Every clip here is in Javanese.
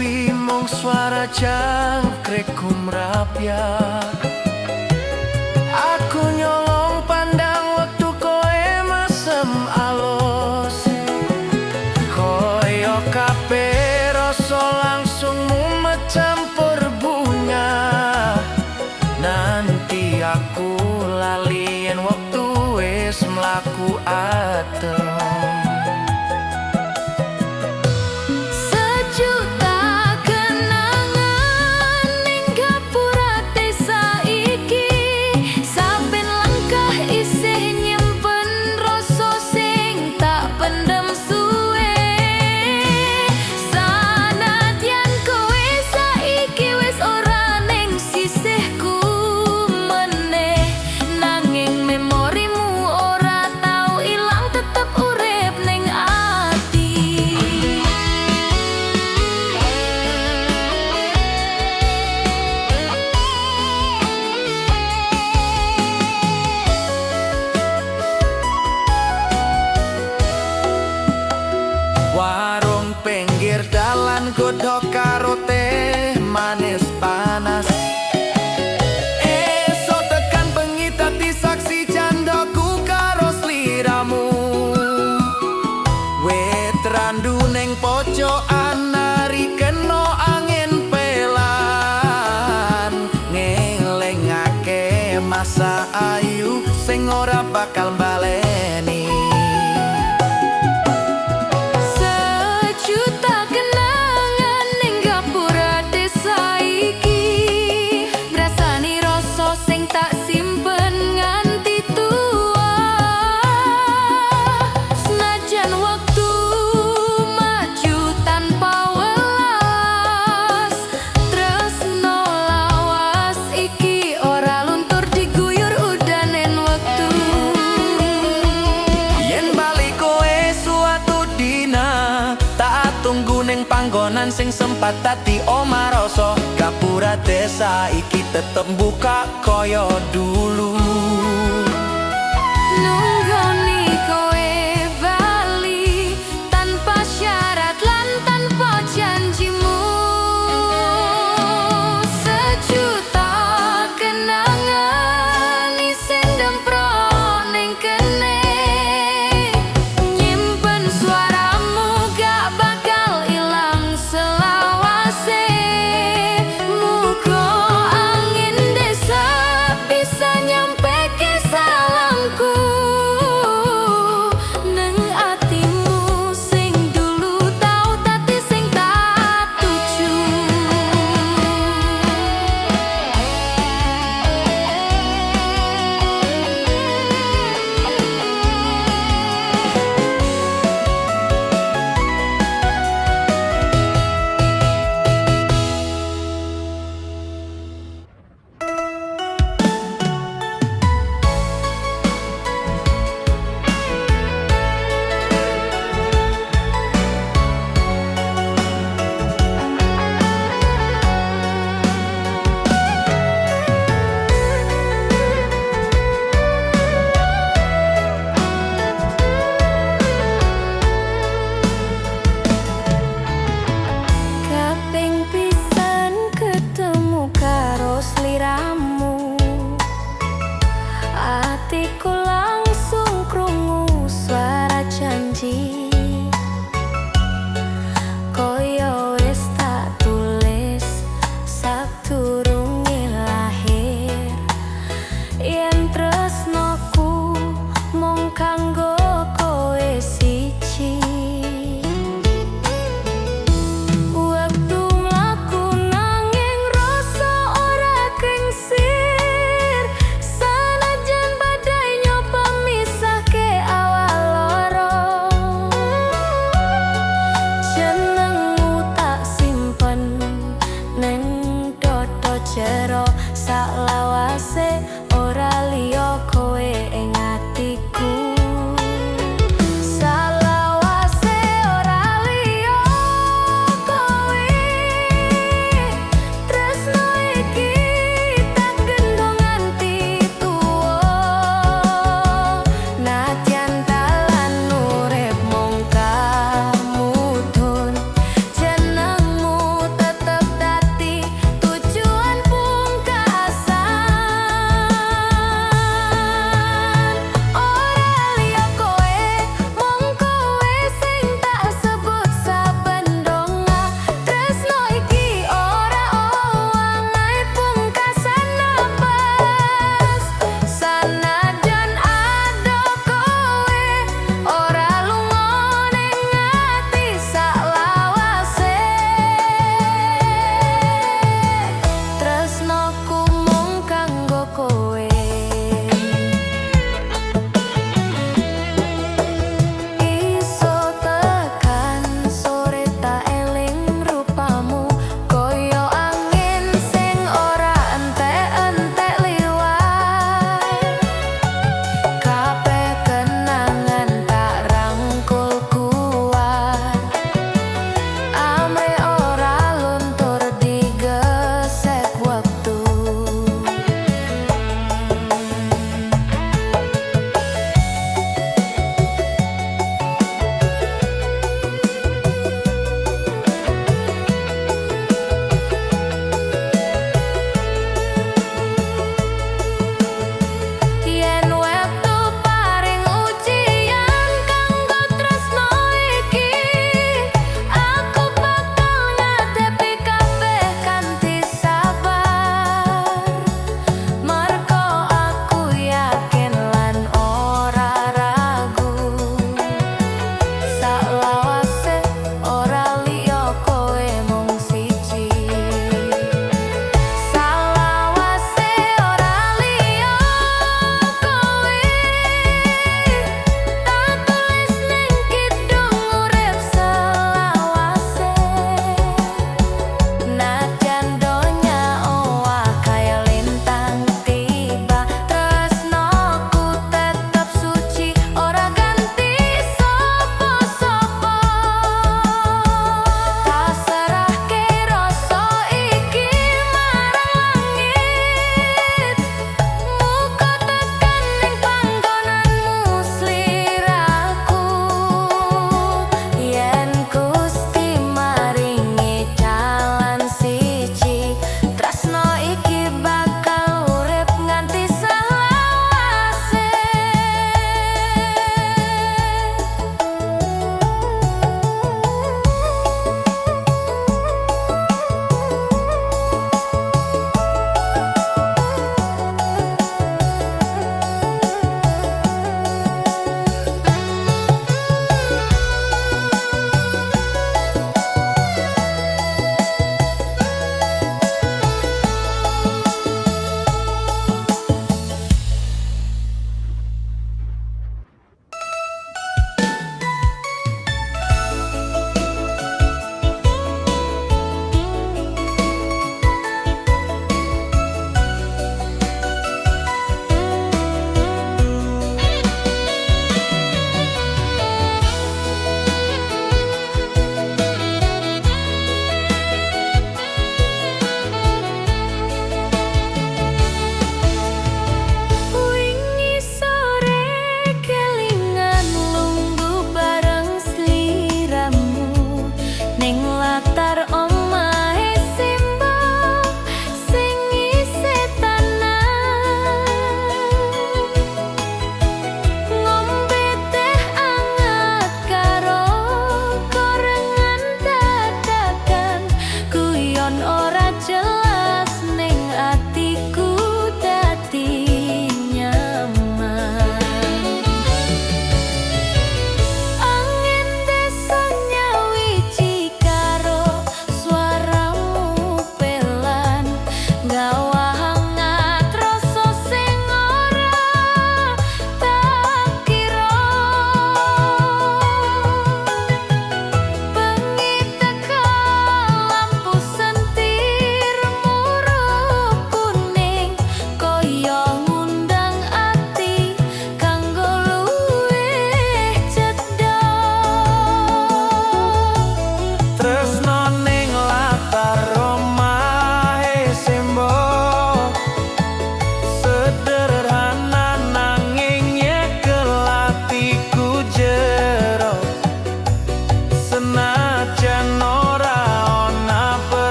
Sepi mung suara jangkrik gumrapyak. Aku nyolong pandang wektu kowe mesem alus. Koyo kabeh rasa langsung mumet campur bunga. Nanti aku lali yen wektu wis mlaku adem. Sejuta kenangan ning gapura desa iki. Saben langkah isih nyimpen rasa sing tak pendem suwe. Sanadyan kowe saiki wis ora ning sisihku meneh, nanging memorimu ora tau ilang, tetep urip ning ati. Warung pinggir dalan, godhog karo teh manis panas. Esuk tekan bengi dadi saksi candaku karo sliramu. Wit randu ning pojokan nari kena angin pelan, ngelingake masa ayu sing ora bakal baleni. Sejuta kenangan ning gapura desa iki, ngrasani rasa sing tak simpen nganti tua. Senajan wektu maju tanpa welas, tresno lawas iki ora luntur diguyur udanen wektu. Yen bali kowe suatu dina, tak tunggu ning panggonan sing sempat dadi omah rasa. Gapura desa iki tetep buka koyo dulu. Nunggoni kowe bali tanpa syarat lan tanpa janjimu. Sejuta kenangan isih ndemprok ning kene, nyimpen suaramu gak bakal ilang selawase. Muga angin desa bisa nyampe.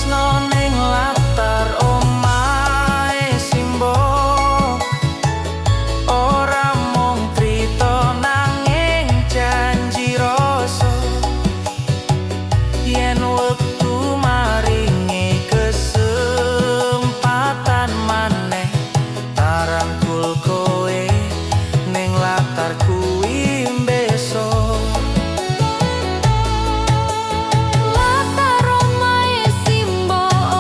tresno ning latar omahe simbok. Ora mung crita nanging janji rasa. Yen wektu maringi kesempatan maneh, tak rangkul kowe ning latar kuwi besok. Latar omahe simbok.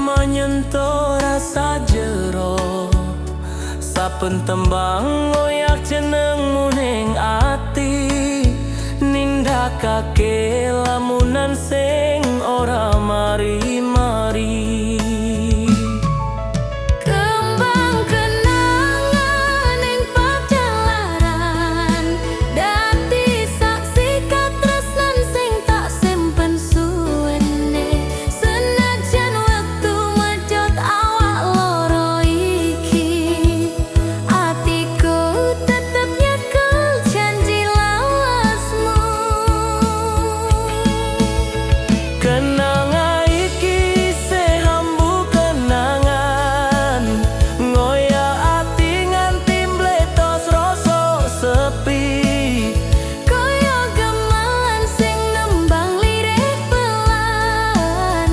Gema nyentuh rasa jero. Saben tembang ngoyak jenengmu ning ati, nindakake lamunan sing ora mari-mari. Kembang kenangan ing pajalaran, dadi saksi katresnan sing tak simpen suwene. Senajan wektu medhot awak loro iki, atiku tetep nyekel janji lawasmu. Kenanga iki isih ambu kenangan, ngoyak ati nganti mbletos rasa sepi. Kaya gamelan sing nembang lirih pelan,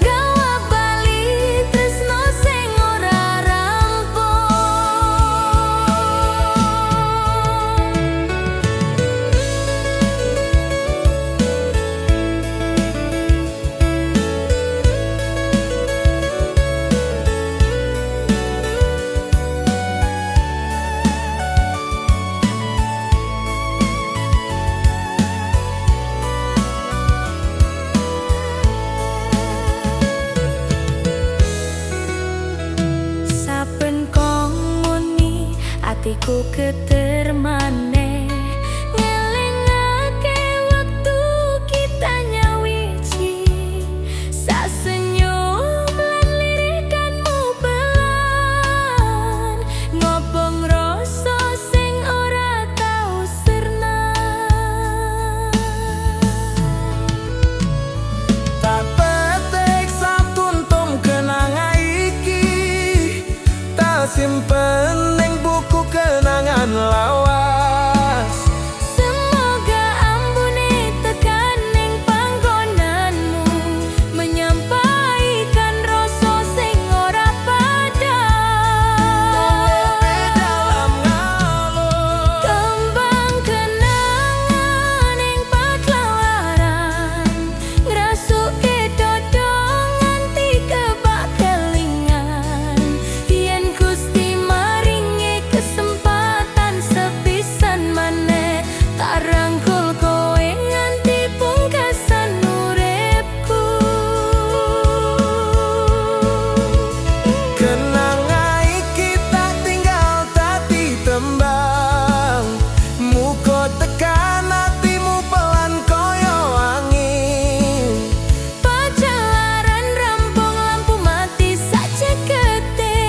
gawa bali tresno sing ora rampung. Saben kong muni atiku geter maneh, ngelingake wektu kita nyawiji. Sasenyum lan lirikanmu pelan, ngobong rasa sing ora tau sirna. Tak petik satuntum kenanga iki, tak simpen ning buku kenangan lawas. Semoga ambune tekan ning panggonanmu, menyampaikan rasa sing ora padhang. Dalam ngalun. Kembang kenangan ing pagelaran, ngrasuke dodo nganti kebak kelingan. Yen Gusti maringi kesempatan sepisan maneh, tak rangkul kowe nganti pungkasan uripku. Kenanga iki tak tinggal dadi tembang, muga tekan atimu pelan kaya angin. Pajalaran rampung lampu mati sacekete,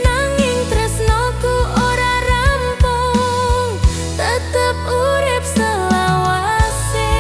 nanging tresnoku ora rampung, tetep urip selawase.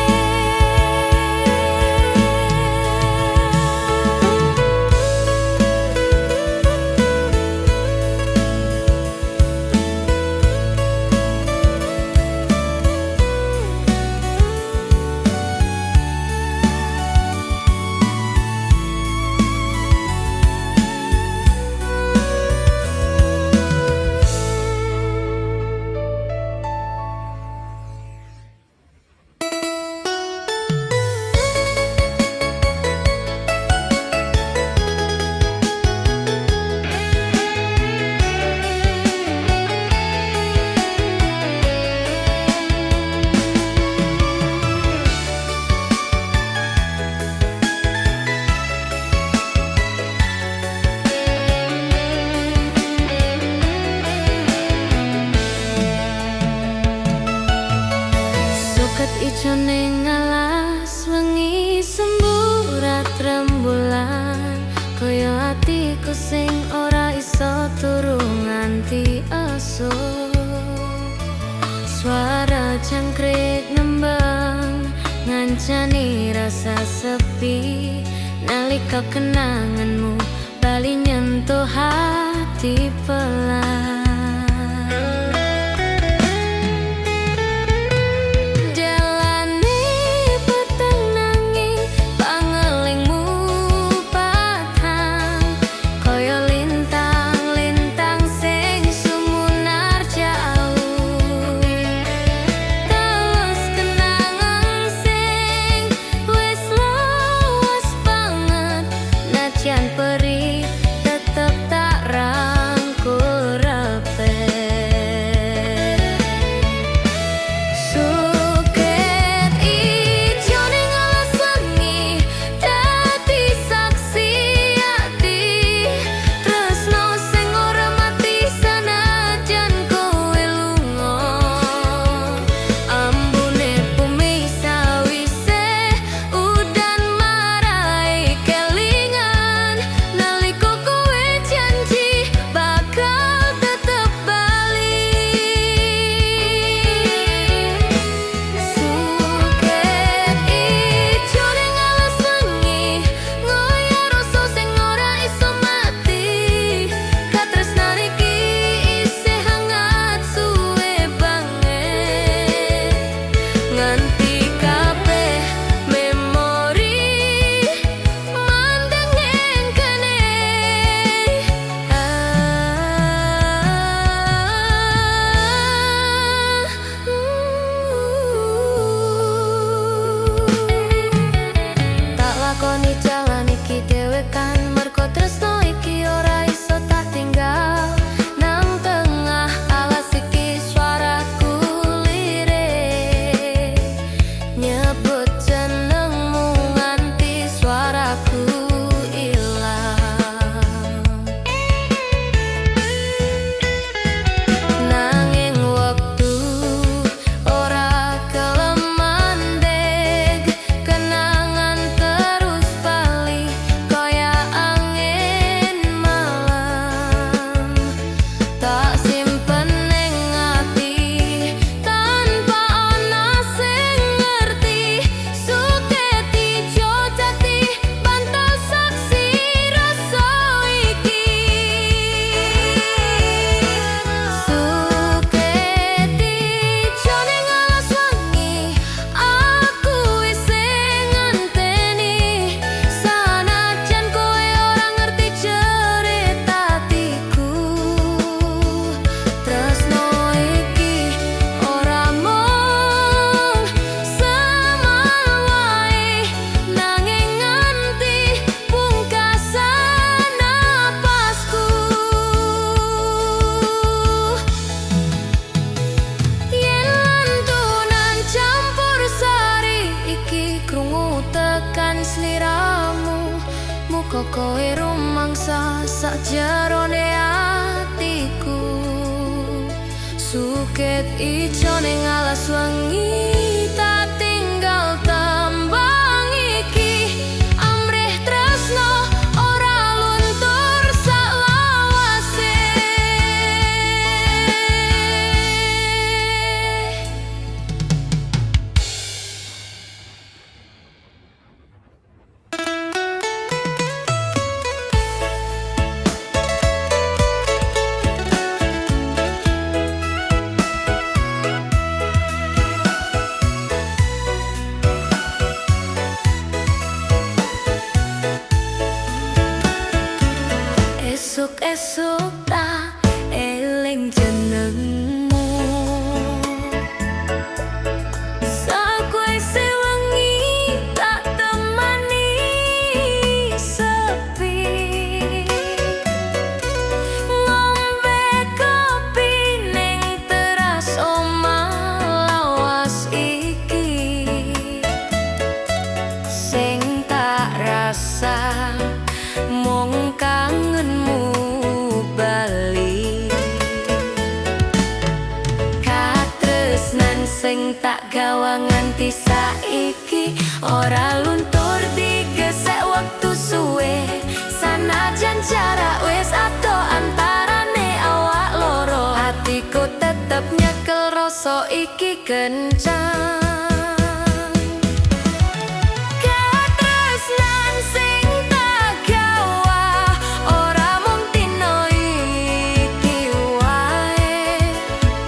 Suket ijo ning alas wengi semburat rembulan, kaya atiku sing ora iso turu nganti esuk. Suara jangkrik nembang ngancani rasa sepi, nalika kenanganmu bali nyentuh hati pelan. Jalane peteng nanging pangelingmu padhang, kaya lintang-lintang sing sumunar jauh. Terus kenangan sing wis lawas banget, najan Senajan perih tetep tak rangkul rapet. Suket ijo ning alas wengi dadi saksi ati, tresno sing ora mati sanajan kowe lunga. Ambune bumi sawise udan marai kelingan nalika kowe janji bakal tetep bali. Suket ijo ning alas wengi ngoyak rasa sing ora iso mati. Katresnan iki isih hangat suwe banget nganti kabeh memori mandeng ning kene. Ah, Tak lakoni jalan iki dhewekan mergo tresno iki ora iso tak tinggal. Nang tengah alas iki suaraku lirik nyebut jenengmu nganti suaraku ilang. Nanging wektu ora gelem mandeg, kenangan terus bali kaya angin malam. Tak simpen ning ati tanpa ana sing ngerti. Suket ijo dadi bantal saksi rasa iki. Suket ijo ning alas wengi aku isih ngenteni, sanajan kowe ora ngerti cerita atiku. Tresno iki ora mung semal wae, nanging nganti pungkasan napasku. Yen lantunan campur sari iki krungu tekan sliramu, muga kowe rumangsa sakjerone atiku. Suket ijo ning alas wengi tak tinggal tembang iki, amrih tresno ora luntur saklawase. Esuk-esuk tak eling jenengmu, sakwise wengi tak temani sepi. Ngombe kopi ning teras omah lawas iki, sing tak rasa mung kangenmu bali. Katresnan sing tak gawa nganti saiki ora luntur digesek wektu suwe, sanajan jarak wis adoh antarane awak loro, atiku tetep nyekel rasa iki kencang. Katresnan sing tak gawa ora mung dina iki wae,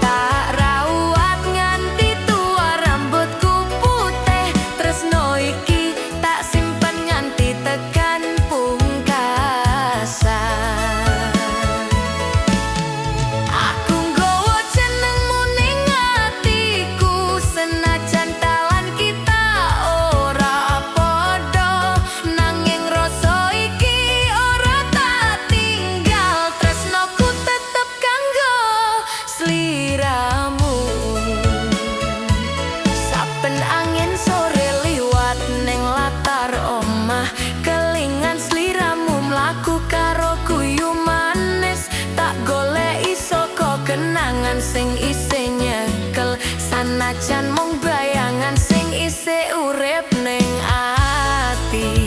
tak rawat nganti tua rambutku putih. Tresno iki tak simpen nganti tekan pungkasan. Aku nggawa jenengmu ning atiku. Senajan mung bayangan sing isih urip ning ati.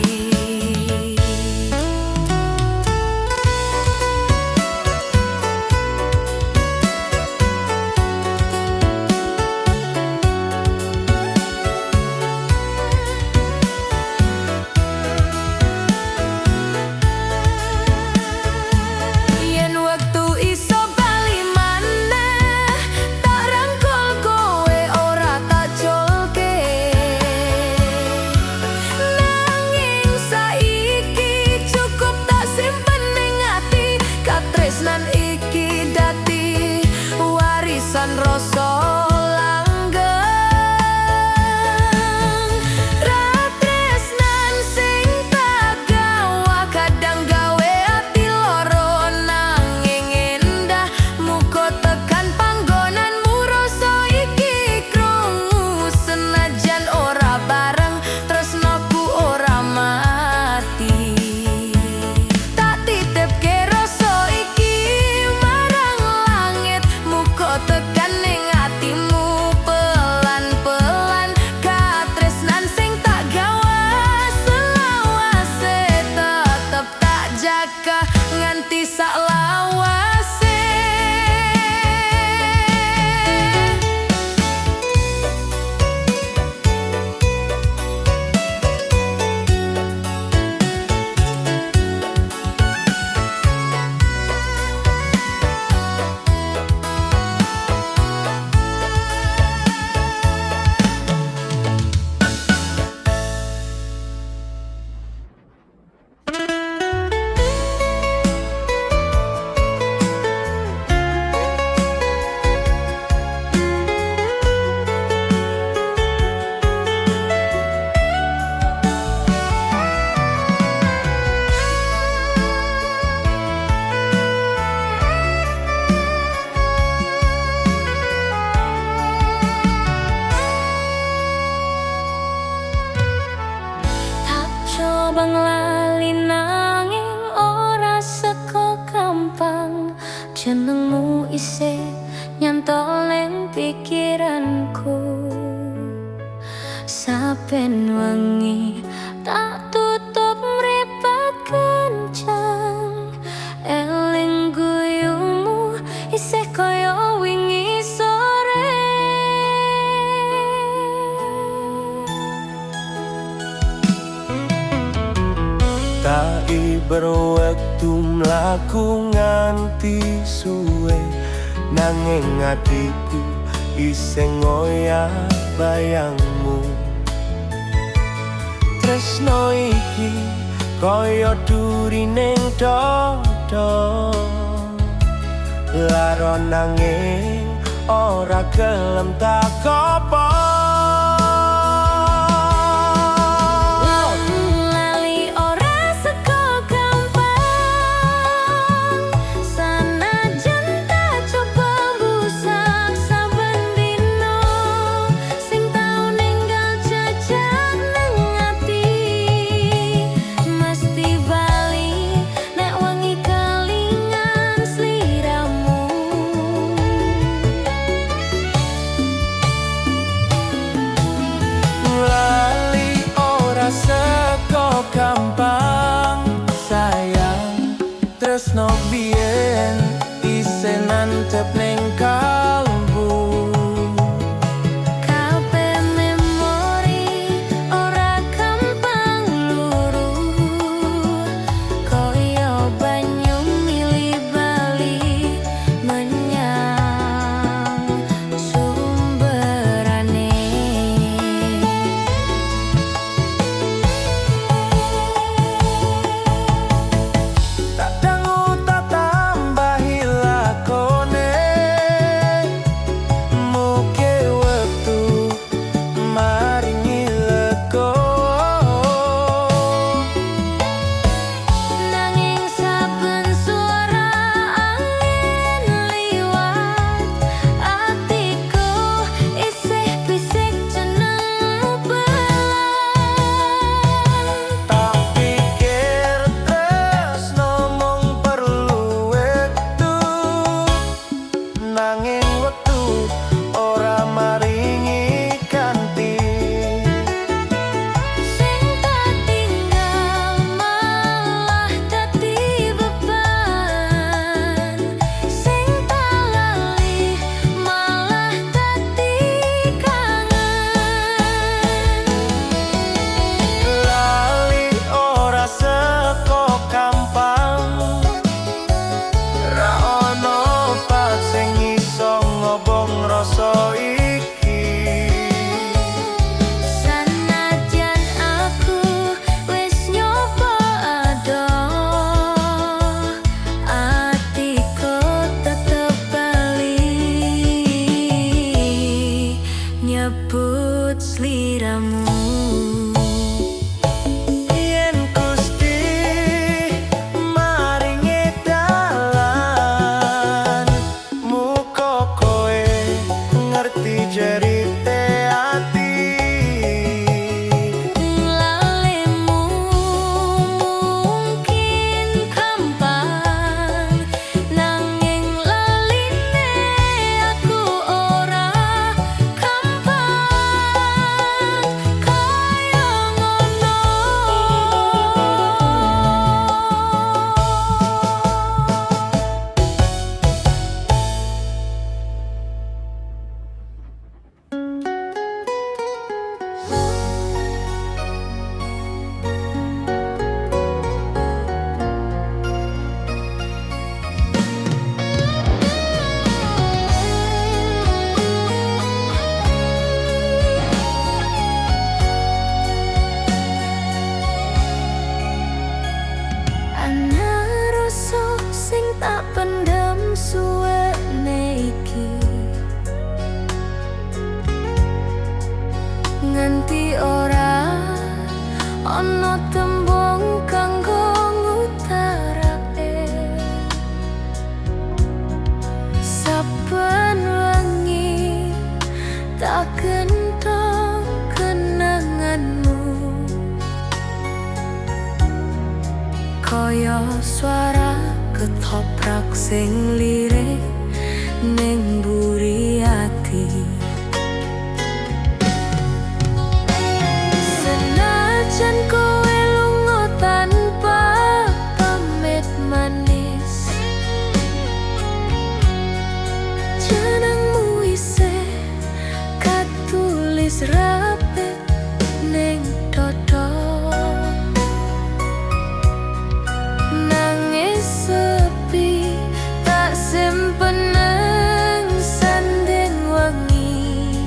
Yen wektu iso bali maneh, tak rangkul kowe, ora tak culke. Nanging saiki cukup tak simpen ning ati. Katresnan iki dadi warisan rasa langgeng. Katresnan sing tak gawa kadang gawe ati loro, nanging endah. Muga tekan panggonanmu rasa iki krungu. Senajan ora bareng, tresnoku ora mati. Tak titipke rasa iki marang langit, muga tekan ning atimu pelan-pelan. Katresnan sing tak gawa selawase tetep tak jaga nganti sak lawase. Tak coba nglali nanging ora seko gampang. Jenengmu isih nyantol ning pikiranku. Saben wengi tak tutup mripat kencang, eling guyumu isih kaya wingi sore. Tak iber wektu mlaku nganti suwe, nanging atiku isih ngoyak bayangmu. Tresno iki kaya duri ning dada, lara nanging ora gelem tak kopong. Lali ora seko gampang, sanajan tak coba mbusak saben dino. Sing tau ninggal jejak nang ati mesti bali nek wengi kelingan sliramu. Lali ora seko gampang, sayang. Tresno biyen isih nancep ning kalbu. Kabeh memori ora gampang luru, kaya banyu milih bali menyang sumberane. Tak dangu tak tambahi lakone. Swara ketoprak sing lirik ning buri ati. Senajan kowe lunga tanpa pamit manis, jenengmu isih katulis rapet ning dodo. Nangis sepi tak simpen nang sanding wengi.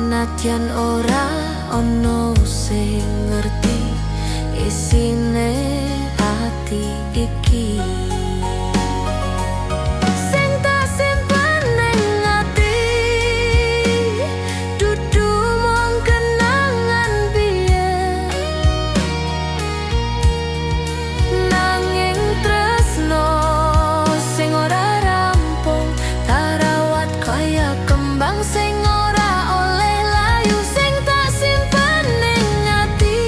Nadyan ora ono sing ngerti isine ati iki. Sing tak simpen ning ati dudu mung kenangan biyen, nanging tresno sing ora rampung tak rawat kaya kembang sing ora oleh layu. Sing tak simpen ning ati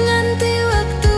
nganti wektu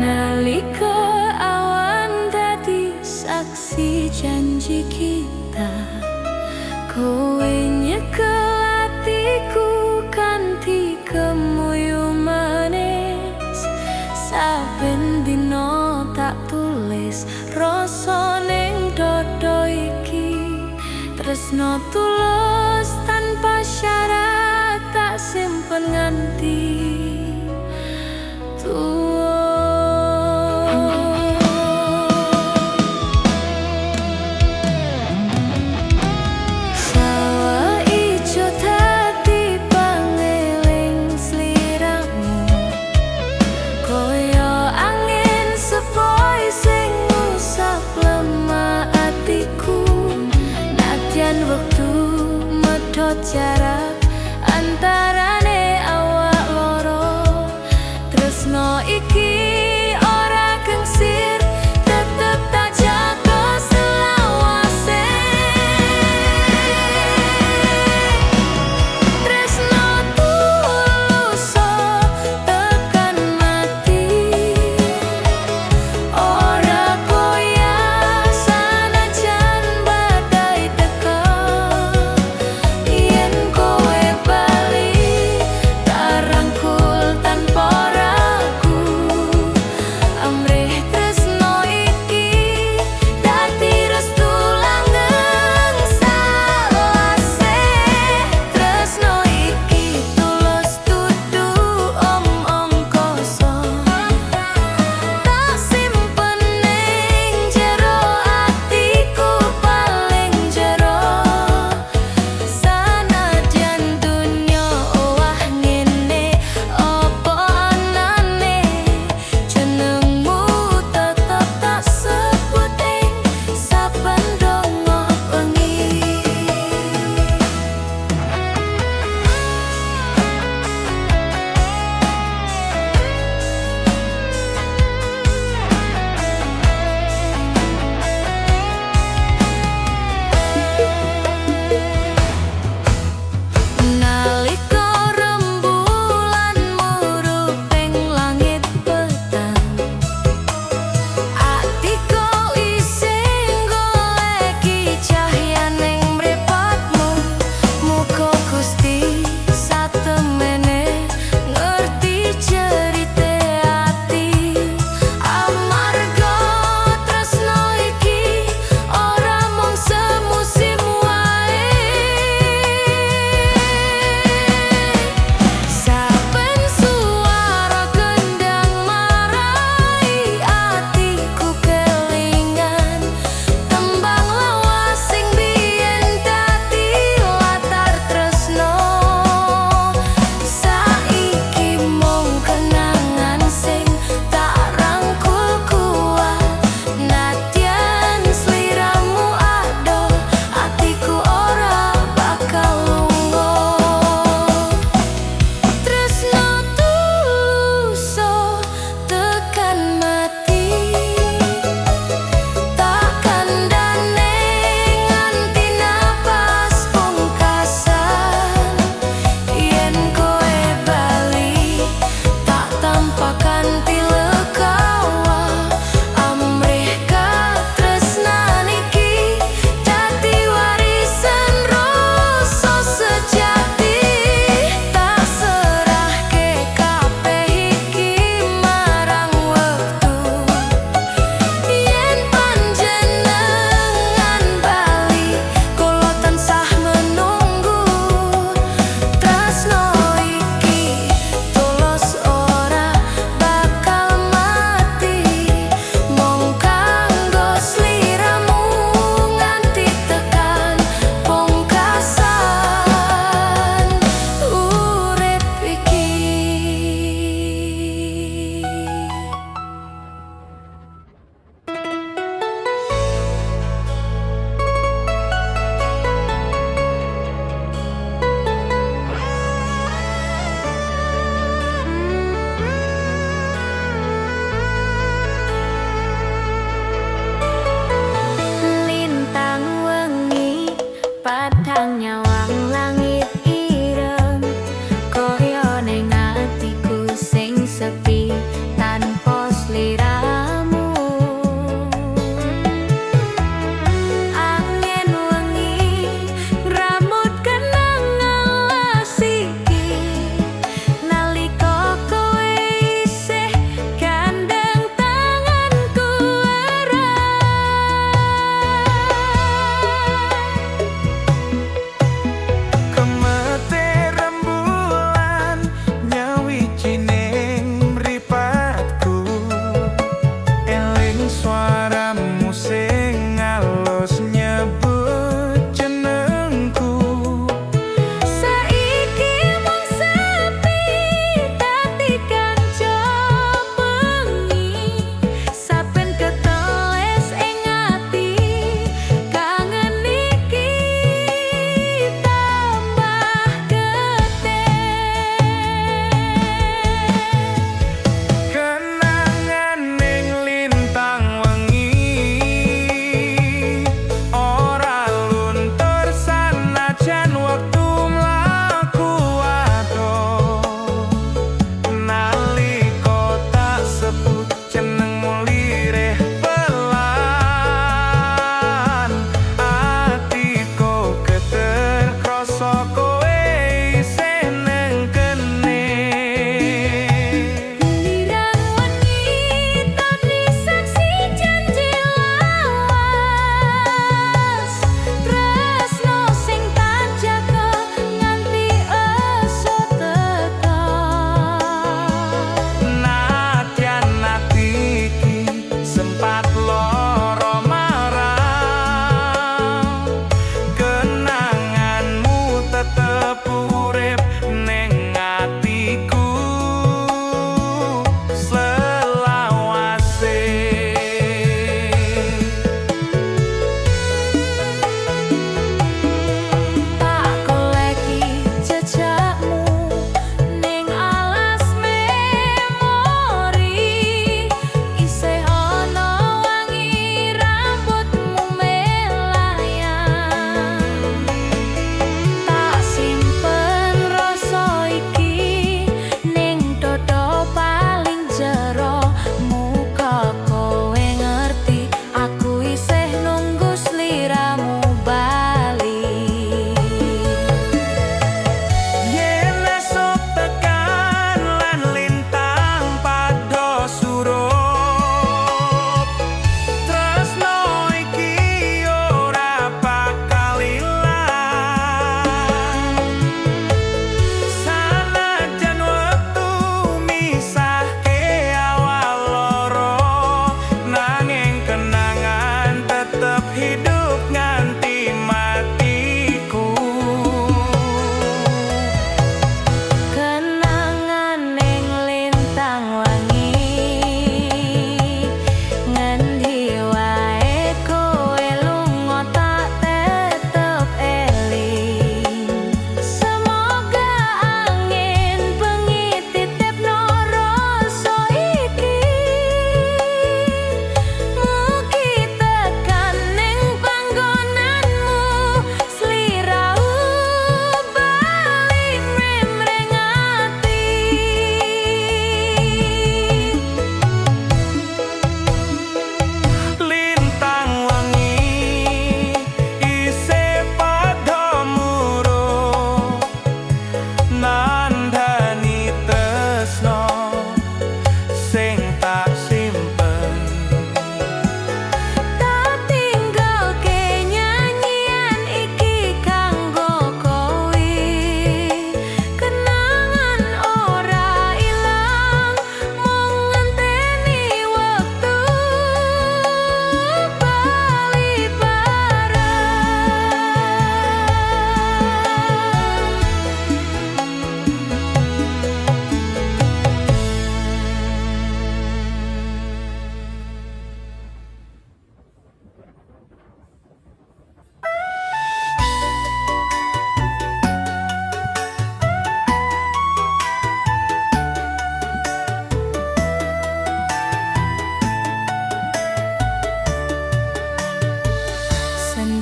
Nalika awan dadi saksi janji kita, kowe nyekel atiku kanthi kemuyu manis. Saben dina tak tulis rasa ning dada iki. Tresno tulus tanpa syarat tak simpen nganti tuwa. Sawah ijo dadi pangeling sliramu, kaya angin sepoi sing ngusap lemah atiku. Nadyan wektu medhot jarak antarane awak loro, tresno iki ora gengsir, tetep tak jaga selawase. Tresno tulus tekan mati, ora goyah sanajan badai teka. Yen kowe bali tak rangkul tanpa ragu.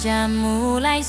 Senja mulai.